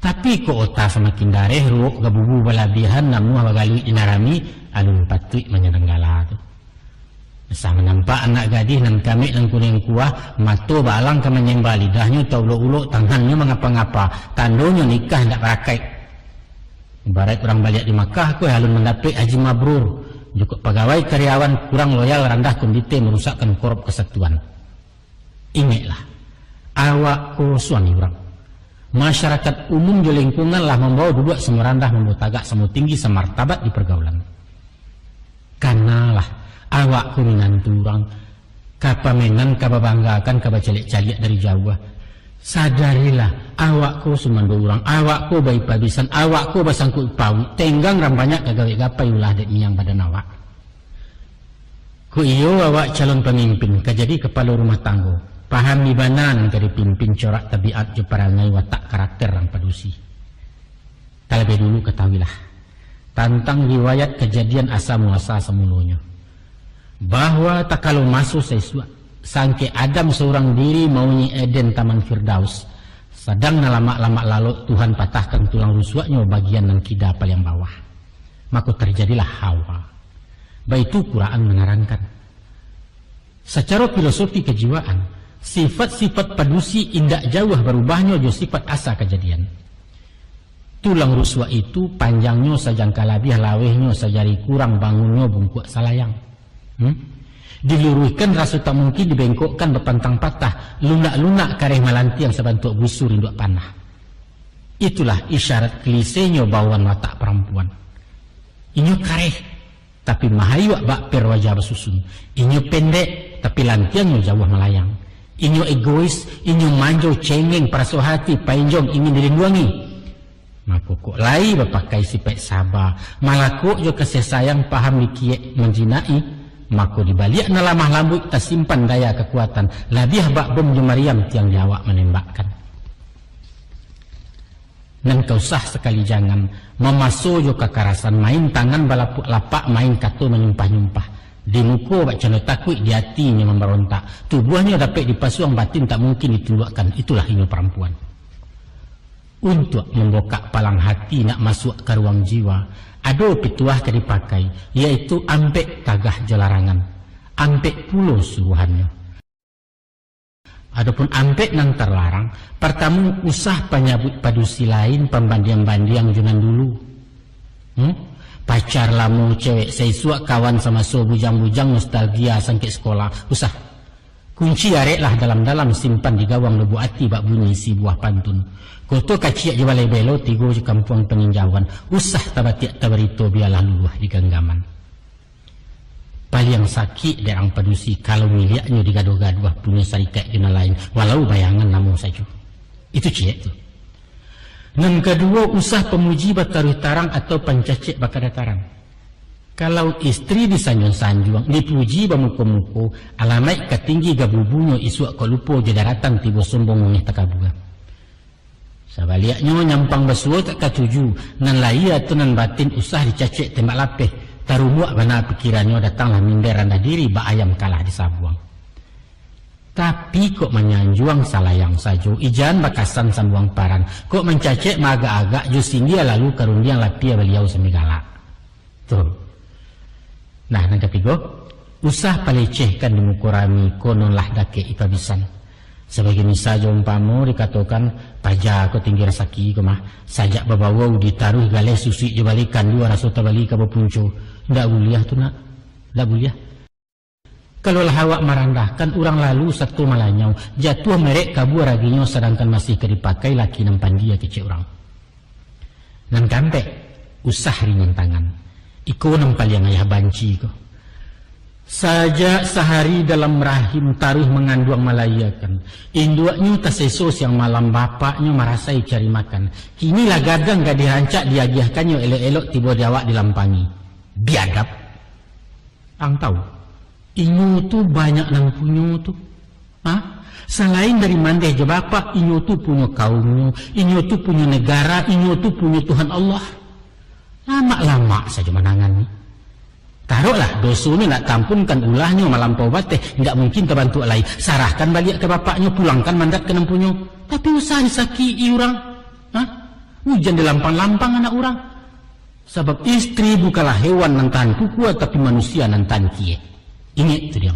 Tapi kok ota samakin dareh, ruok gabubu balabiahan, namuah bagaluik di nan rami, alun patuik manyanang gala tu. Asa manampak anak gadih nan kamek nan kuniang kuah, mato baalang ka manyemba, lidahnyo taulok-ulok, tangannyo mangapa-ngapa, tandonyo nikah indak barakaik. Ibaraik urang baliak di Makkah, ko alun mandapek haji mabrur, jukok pagawai karyawan kurang loyal, randah kondite, marusakkan korop kasatuan. Ingeklah, awak ko suami urang. Masyarakat umum jo lingkungan lah mambawa duduak samo randah, mambawa tagak samo tinggi, samartabat di pargaulan. Kanalah, awak ko minantu urang, ka pamenan, ka babanggakan, ka bacaliak-caliak dari jauah. Sadarilah, awak ko sumando urang, awak ko baipa bisan, awak ko basangkuik pauik, tenggang ran banyak ka gawek gapai, ulah dek miang badan awak. Kok iyo awak calon pamimpin, ka jadi kapalo rumah tanggo, pahami bana nan ka dipimpin, corak tabiat jo parangai, watak karakter urang padusi. Talabiah dulu katahuilah tantang riwayat kajadian asa muasa samulonyo, bahwa takalo maso saisuak, sangkek Adam saurang diri mauni Eden, Taman Firdaus, sadang nan lamak-lamak lalok, Tuhan patahkan tulang rusuaknyo bagian nan kida paliang bawah. Mako, tarjadilah Hawa. Baitu Quran manarangkan. Sacaro filosofi kajiwaan, sifat-sifat padusi indak jauah barubahnyo jo sifat asa kajadian. Tulang rusuak itu panjangnyo sajangka labiah, lawehnyo sajari kurang, bangunnyo bungkuak salayang. Hmm? Diluruihkan raso tak mungkin, dibengkokkan bapantang patah, lunak-lunak kareh malantiang, sabantuak gusur induak panah. Itulah isyarat klisenyo bawaan watak parampuan. Inyo kareh, tapi mahayuak bak per wajah basusun. Inyo pendek, tapi lantiangnyo jauah malayang. Inyo egois, inyo manjo, cengeng, paraso hati, painjong, ingin dilinduangi. Mako, kok lai bapakai sipaik saba, malakok jo kasih sayang, paham dikiek manjinaki, mako, di baliak nan lamah lambuik tasimpan daya kakuatan, labiah bak bom jo mariam tiang di awak manembakkan. Nan ka usah sakali jangan, mamaso jo kakarasan, main tangan balapuak lapak, main kato manyumpah-nyumpah. Di muko bak cando takuik, di atinyo mambarontak. Tubuahnyo dapek dipasuang, batin tak mungkin ditunduakkan. Itulah inyo parampuan. Untuak mambukak palang hati, nak masuak ka ruang jiwa, ado pituah ka dipakai, yaitu ampek tagah jo larangan, ampek pulo suruahannyo. Adopun ampek nan tarlarang, partamo, usah panyabuik padusi lain, pambandiang-bandiang jo nan dulu. Hmm? Pacar lamo, cewek saisuak, kawan samaso bujang-bujang, nostalgia sangkek sekolah, usah. Kunci areklah dalam-dalam, simpan di gawang lubuk ati, bak bunyi isi buah pantun. Koto kaciak jo balai belo, tigo jo kampuang paninjauan, usah tabatiak tabarito, bialah luluah di ganggaman. Paliang sakik dek urang padusi, kalau miliaknyo digaduah-gaduah, punyo sarikaik jo nan lain, walau bayangan namo sajo. Itu ciek tu. Nan kaduo, usah pamuji bataruih tarang atau pancacek bakadataran. Kalau istri disanjuang-sanjuang, dipuji bamuko-muko, alamaik ka tinggi gabubunyo, isuak kok lupo jo daratan, tibo sombong mangeh takabua. Sabaliaknyo, nyampang basuo tak katuju, nan lahia atau nan batin usah dicacek tembak lapeh, tarumuak bana pikirannyo, datanglah minder randah diri, bak ayam kalah disabuang. Tapi kok manyanjuang salayang sajo, ijan bakasan sambuang paran, kok mancacek maagak-agak, jo sindia lalu ka rundiang, lapia baliau sambil galak. Tu. Nah, nan katigo, usah palecehkan di muko rami, konon lah dakek ipa bisan. Sabagai misal jo umpamo dikatokan, paja ko tinggi rasaki ko mah, sajak babawau ditaruih galeh, susuik jo baleh kandua, raso tabali ka bapunco. Ndak buliah tu, nak. Ndak buliah. Kalau lah awak marandahkan, urang lalu sato malanyau, jatuah merek kabua raginyo, sadangkan masih ka dipakai laki nan pandia, kecek urang. Nan kaampek, usah ringan tangan. Iko nan paliang ayah banci ko. Sajak sahari dalam rahim taruih manganduang malahiakan, induaknyo taseso siang malam, bapaknyo marasai cari makan. Kini lah gadang gadih rancak diagiahkannyo, elok-elok tibo di awak dilampangi. Biadab. Ang tahu, inyo tu banyak nan punyo tu. Ha? Salain dari mandeh jo bapak, inyo tu punyo kaumnyo, inyo tu punyo negara, inyo tu punyo Tuhan Allah. Lamak-lamak sajo manangan ni. Taruahlah, dosonyo nak tampunkan, ulahnyo malampau bateh, indak mungkin tabantuak lai. Sarahkan baliak ka bapaknyo, pulangkan mandat ka nan punyo. Tapi usah disakik-i urang. Ha? Ujan dilampang-lampang anak urang. Sabab istri bukanlah hewan nan tahan pukua, tapi manusia nan tahan kieh. Ingek tu diam.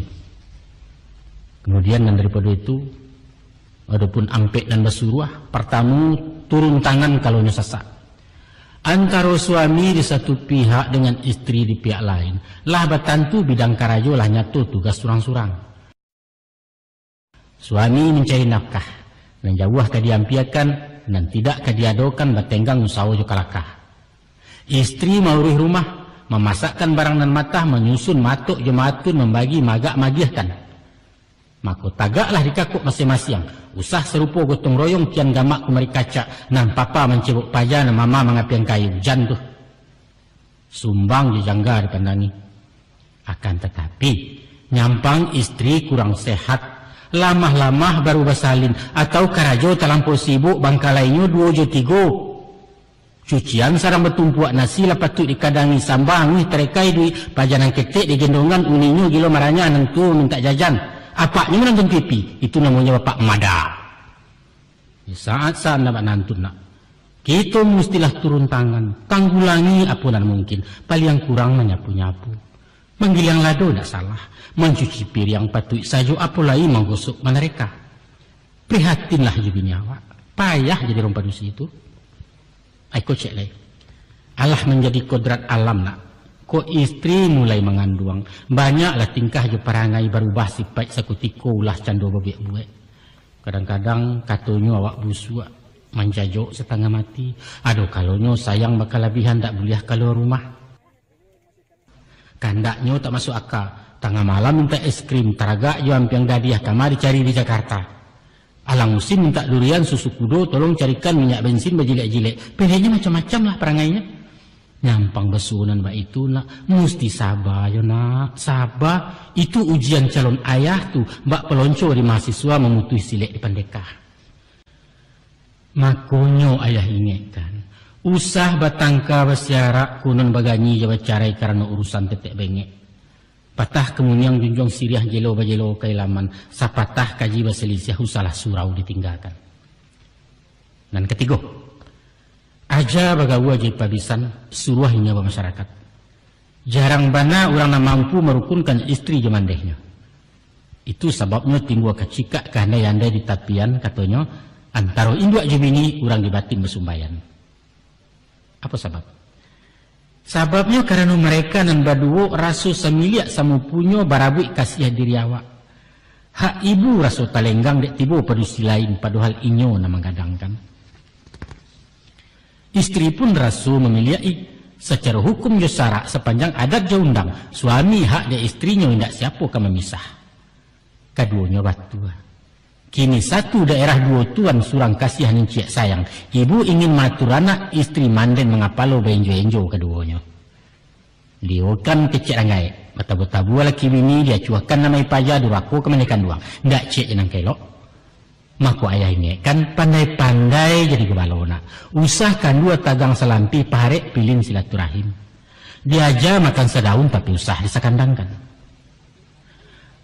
Kemudian nan daripado itu, adopun ampek nan basuruah, partamo, turun tangan kalonyo sasak. Antaro suami di satu pihak dengan istri di pihak lain, lah batantu bidang karajo, lah nyato tugas surang-surang. Suami mancari nafkah, nan jauah ka diampiakan, nan tidak ka diadokan, batenggang usawo jo kalakah. Istri mauruih rumah, mamasakkan barang nan matah, manyusun matok jo maatun, mambagi magak magiahkan. Mako, tagaklah di kakok masiang-masiang, usah sarupo gotong royong, kian gamak kumari kacak, nan papa mancebok paja, nan mama mangapiang kayu, jan tu. Sumbang jo jangga dipandangi. Akan tatapi, nyampang istri kurang sehat, lamah-lamah baru basalin, atau karajo talampau sibuk, bangkalainyo duo jo tigo. Cucian sadang batumpuak, nasi lah patuik dikadangi, samba anguih tarekai duit, paja nan ketek digendongan, uninyo gilo maranyah, nan tuo mintak jajan, apaknyo manonton T V, itu namonyo bapak mada. Di saat-saat ndak bak nantun nak, kito mustilah turun tangan, tanggulangi apo nan mungkin, paliang kurang manyapu-nyapu. Manggiliang lado ndak salah, mancuci piriang patuik sajo, apo lai manggosok manareka. Prihatinlah jo bini awak, payah jadi urang padusi tu. Ai ko cek lai. Alah manjadi kodrat alam nak. Kok istri mulai manganduang, banyaklah tingkah jo parangai, barubah sipaik sakutiko, ulah cando babiak buek. Kadang-kadang katonyo awak busuak, manjajok satangah mati. Ado kalonyo sayang bakalabihan, dak buliah kalua rumah. Kandaknyo tak masuk aka, tangah malam mintak es krim, taragak jo ampiang gadiah, kama dicari di Jakarta. Alang musim mintak durian, susu kudo, tolong carikan minyak bensin bajilek-jilek. Peleknyo macam-macam lah parangainyo. Nyampang basuo nan baitu nak, musti saba yo nak, saba. Itu ujian calon ayah tu, bak pelonco di mahasiswa, mamutuih silek di pandeka. Makonyo ayah ingekkan, usah batangka basiarak, konon baganyi jo bacarai karano urusan tetek bengek. Patah kamuniang junjuang siriah, jelo bajelo ka ilaman, sapatah kaji basalisiah, usahlah surau ditinggakan. Nan katigo, aja bagaua jo ipa bisan, suruah inyo bamasyarakat. Jarang bana urang nan mampu marukunkan istri jo mandehnyo. Itu sababnyo timbua kacikak kahandai-andai di tapian, katonyo, antaro induak jo bini, urang di batin basumbaian. Apo sabab? Sababnyo karano mareka nan baduo raso samiliak samupunyo, barabuik kasiah diri awak. Hak ibu raso talenggang dek tibo padusi lain, padohal inyo nan manggadangkan. Istri pun raso mamiliak-i. Sacaro hukum jo sarak, sapanjang adat jo undang, suami hak dek istrinyo, indak siapo ka mamisah. Kaduonyo batua. Kini satu daerah duo tuan, surang kasiah nan ciek sayang. Ibu ingin maatur anak, istri manden mangapalo, baenjo-enjo kaduonyo. Liokan kecek ranggaek, batabua-tabua laki bini, diacuahkan nan maipaja, durako ka maneh kanduang. Ndak ciek je nan ka elok. Mako ayah ingekkan, pandai-pandai jadi gubalo nak. Usah kandua tagang salampih, paharek pilin silaturahim. Diaja makan sadaun, tapi usah disakandangkan.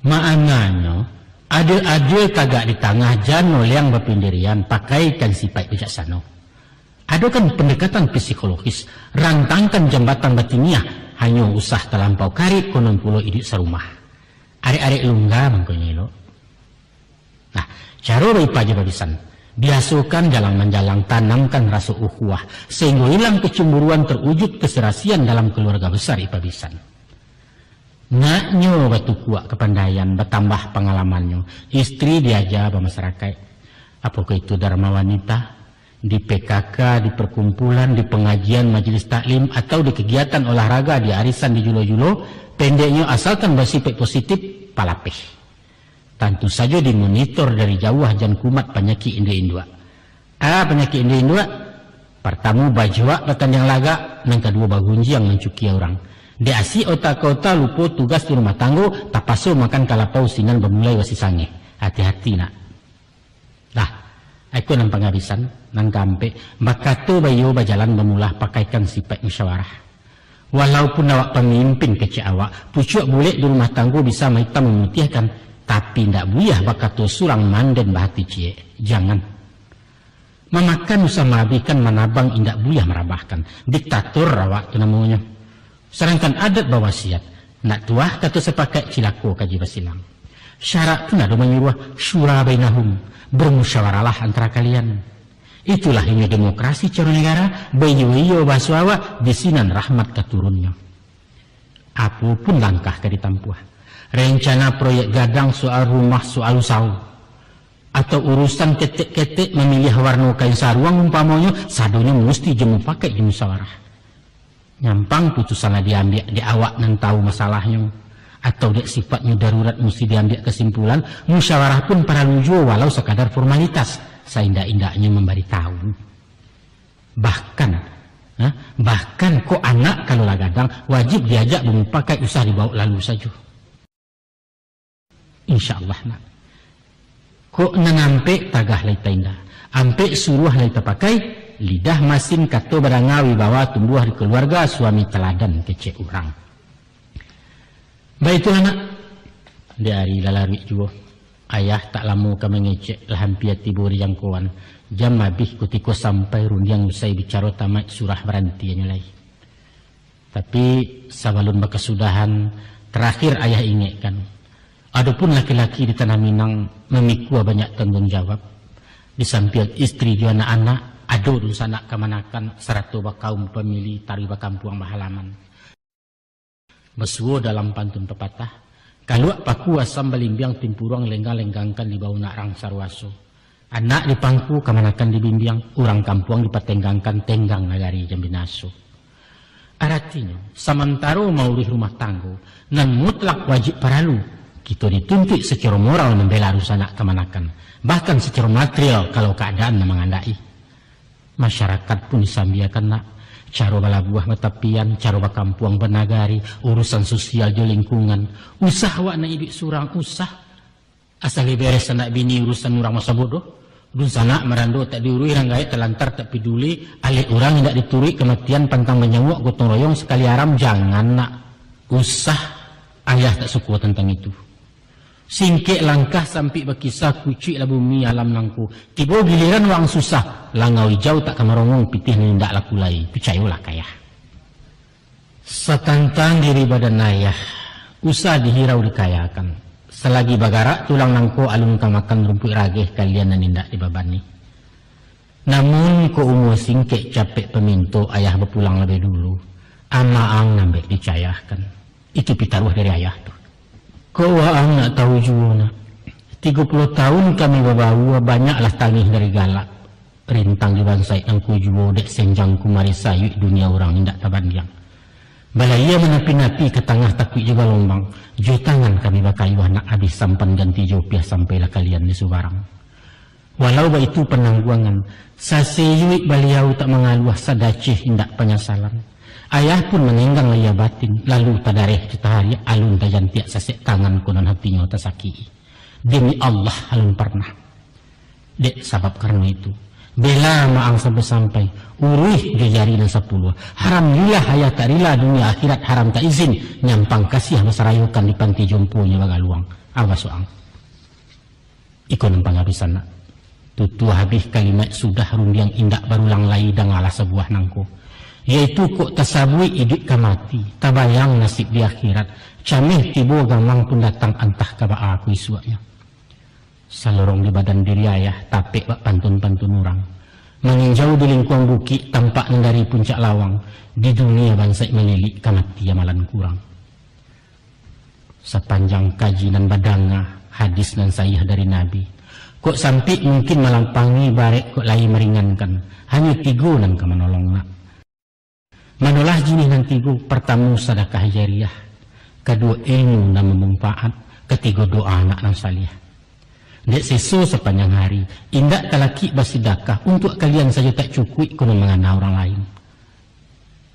Maananyo, adil-adil tagak di tangah, jan noleang bapindirian, pakaikan sipaik bijaksano. Adokan pendekatan psikologis, rantangkan jambatan batiniah, hanyo usah talampau karib, konon pulo iduik sarumah. Arek-arek lungga mangkonyo elok. Nah, caro baipa jo babisan, biasokan jalang manjalang, tanamkan raso ukhuwah, sahinggo ilang kecemburuan, terwujud keserasian dalam keluarga besar ipa bisan. Naknyo batukuak kapandaian, batambah pangalamannyo, istri diaja bamasarakaik. Apokoh itu Dharma Wanita? Di P K K, di perkumpulan, di pengajian, majelis taklim, atau di kegiatan olahraga, di arisan, di julo-julo, pendeknyo, asalkan basifat positif, palapeh. Tantu sajo dimonitor dari jauah, jan kumat panyakik induak-induak. A panyakik induak-induak? Partamo, bajuak batandiang lagak, nan kaduo, bagunjiang mancukia urang. Dek asik ota ka ota, lupo tugas di rumah tanggo, tapaso makan kalapau, sinan bamulai basi sangeh. Hati-hati nak. Lah, iko nan pangabisan, nan kaampek, bakato baiyo, bajalan bamulah, pakaikan sipaik musyawarah. Walaupun awak pamimpin kecek awak, pucuak bulek di rumah tanggo bisa maitam mamutiahkan, tapi indak buliah bakato surang manden bahati ciek. Jangan. Mamakan usah maabihkan, manabang indak buliah marabahkan. Diktator awak tu namonyo. Sadangkan adat bawasiat, nak tuah kato sapakaik, cilako kaji basilang. Syarak pun ado manyuruah, syura bainahum, bermusyawarahlah antara kalian. Itulah inyo demokrasi caro negara, baiyo-iyo bahaso awak, di sinan rahmat ka turunnyo. Apo pun langkah ka ditampuah, rencana proyek gadang, soal rumah, soal usaho, atau urusan ketek-ketek mamiliah warno kain saruang umpamonyo, sadonyo musti jo mupakaik jo musyawarah. Nyampang putusan lah diambiak dek awak nan tahu masalahnyo, atau dek sifatnyo darurat musti diambiak kasimpulan, musyawarah pun paralu juo walau sakadar formalitas, saindak-indaknyo mambaritahu. Bahkan, ha, bahkan kok anak kalau lah gadang, wajib diajak bamupakaik, usah dibaok lalu sajo. Insya Allah, nak. Kok nan ampek tagah lai tainda, ampek suruah lai tapakai, lidah masin kato badanga, wibawa tumbuah di kaluarga, suami taladan kecek urang. Baitulah, nak. Di ari lah laruik juo. Ayah tak lamo ka mangecek, lah ampia tibo di jangkoan. Jam abih kutiko sampai, rundiang usai bicaro tamaik, surah barantinyo lai. Tapi, sabalun bakasudahan, tarakhir ayah ingekkan, adopun laki-laki di Tanah Minang mamikua banyak tangguang jawab. Di sampiang istri jo anak-anak, ado dunsanak kamanakan, sarato bakaum bapamili, taruih bakampuang bahalaman. Basuo dalam pantun papatah, kaluak paku asam balimbiang, timpuruang lenggang-lenggangkan, dibao nak rang saruaso. Anak di pangku kamanakan dibimbiang, urang kampuang dipatenggangkan, tenggang nagari jan binaso. Aratinyo, samantaro mauruih rumah tanggo, nan mutlak wajib paralu, kito dituntuik sacaro moral mambela dunsanak kamanakan, bahkan sacaro material kalau kaadaan nan mangandaki. Masyarakat pun disambiakan nak, caro balabuah batapian, caro bakampuang banagari, urusan sosial jo lingkungan. Usah awak nak iduik surang, usah. Asa lai beres anak bini urusan urang masabuik doh. Dunsanak marando tak diuruih, rang gaek talantar tak piduli, alek urang indak dituruik, kamatian pantang manyauak, gotong royong sakali aram, jangan nak. Usah, ayah tak suko tantang itu. Singkek langkah sampik bakisah, kucuiklah bumi alam nangko. Tibo giliran waang susah, langau ijau tak ka marongong, pitih nan indak laku lai, picayolah kayah. Satantang diri badan ayah, usah dihirau dikayakan. Salagi bagarak tulang nangko, alun ka makan rumpuik rageh kalian nan indak dibabani. Namun, kok umua singkek capek paminto, ayah bapulang labiah dulu, amaang nan bek dicayahkan. Itu pitaruah dari ayah tu. Kok waang nak tahu juo nak, tigo puluah tahun kami babaua, banyaklah tangih dari galak. Rintang dibansaik nangko juo, dek senjang kumari sayuik, dunia urang indak tabandiang. Balayia manapi-napi ka tangah, takuik jo galombang, jo tangan kami bakayuah nak, abih sampan ganti jo upiah, sampailah kalian di subarang. Walau baitu panangguangan, sasayuik baliau tak mangaluah, sadaceh indak panyasalan. Ayah pun manenggang layia batin, lalu tadareh jo tahariak, alun tajantiak sasek tangan, konon hatinyo tasakik-i. Demi Allah, alun parnah. Dek sabab karano itu, bela amaang sampai-sampai, uruih jo jari nan sapuluah. Haram lillah ayah tak rila, dunia akhirat haram tak izin, nyampang kasiah basarayokan, di panti jomponyo bagaluang. Abah suang. Iko nan pangabisan nak. Tutuah abih kalimat sudah, rundiang indak barulang lai, dangalah sabuah nangko. Yaitu kok tasabuik iduik ka mati, tabayang nasib di akhirat, cameh tibo gamang pun datang, antah ka baa ko isuaknyo. Salorong di badan diri ayah, tapek bak pantun-pantun urang. Maninjau di lingkuang bukik, tampak nan dari puncak lawang, di dunia bansaik malilik, ka mati amalan kurang. Sapanjang kaji nan badanga, hadis nan sahih dari Nabi, kok sampik mungkin malampangi, barek kok lai maringankan, hanyo tigo nan ka manolong nak. Manolah jinih nan tigo, partamo sadakah jariah, kaduo ilmu nan bamanfaat, katigo doa anak nan saliah. Dek seso sapanjang hari, indak talakik basidakah, untuak kalian sajo tak cukuik, konon mangana urang lain.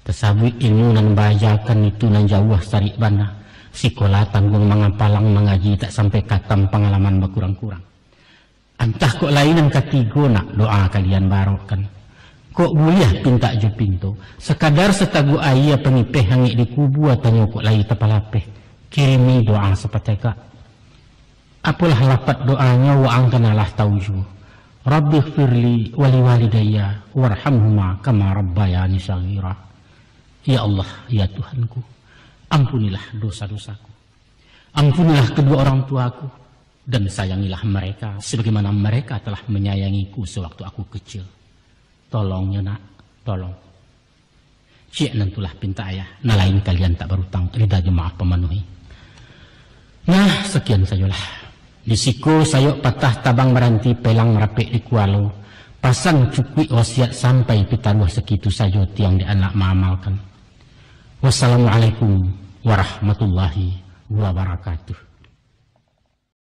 Tasabuik ilmu nan baajakan itu nan jauah sarik bana, sikola tangguang mangapalang, mangaji tak sampai katam, pangalaman bakurang-kurang. Antah kok lai nan katigo nak, doa kalian barokkan. Kok buliah pintak jo pinto, sakadar sataguah aia pangipeh angek di kubua, tanyo kok lai tapalapeh, kirimi doa sapatekak. Apolah lapat doanyo, waang kan alah tau juo. Rabbighfirli waliwalidayya warhamhuma kama rabbayani shaghira. Ya Allah, ya Tuhanku, ampunilah dosa-dosaku. Ampunilah kedua orang tuaku, dan sayangilah mereka sebagaimana mereka telah menyayangiku sewaktu aku kecil. Tolong nyo, Nak, tolong. Ciek nan tulah pintak ayah, nan lain kalian tak barutang, rida jo maaf pamanuhi. Nah, sakian sajolah. Di siko sayok patah tabang baranti, pelang rapek di kualo, pasan cukuik wasiat sampai pitaruah, sakitu sajo tiang di anak maamalkan. Wassalamualaikum warahmatullahi wabarakatuh.